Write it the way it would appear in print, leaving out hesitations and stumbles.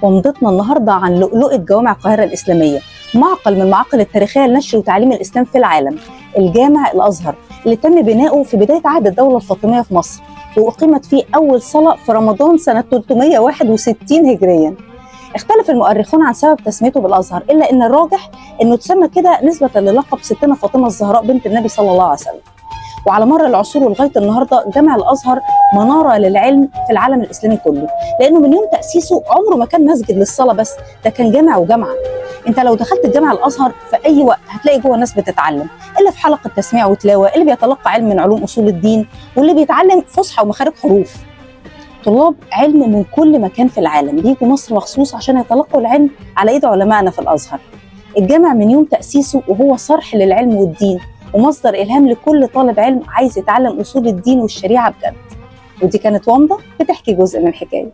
ومضتنا النهارده عن لؤلؤة جوامع القاهرة الإسلامية، معقل من المعاقل التاريخية لنشر وتعليم الإسلام في العالم، الجامع الأزهر اللي تم بناؤه في بداية عهد الدولة الفاطمية في مصر، وأقيمت فيه أول صلاة في رمضان سنة 361 هجريا. اختلف المؤرخون عن سبب تسميته بالأزهر، إلا أن الراجح أنه تسمى كده نسبة للقب ستنا فاطمة الزهراء بنت النبي صلى الله عليه وسلم. وعلى مر العصور ولغاية النهارده جامع الازهر منارة للعلم في العالم الاسلامي كله، لانه من يوم تاسيسه عمره ما كان مسجد للصلاة بس، ده كان جامع وجامعة. انت لو دخلت الجامع الازهر في اي وقت هتلاقي جوه ناس بتتعلم، اللي في حلقة تسميع وتلاوة، اللي بيتلقى علم من علوم اصول الدين، واللي بيتعلم فصحى ومخارج حروف. طلاب علم من كل مكان في العالم بيجوا مصر مخصوص عشان يتلقوا العلم على ايد علمائنا في الازهر. الجامع من يوم تاسيسه وهو صرح للعلم والدين، ومصدر إلهام لكل طالب علم عايز يتعلم أصول الدين والشريعة بجد. ودي كانت ومضة بتحكي جزء من الحكاية.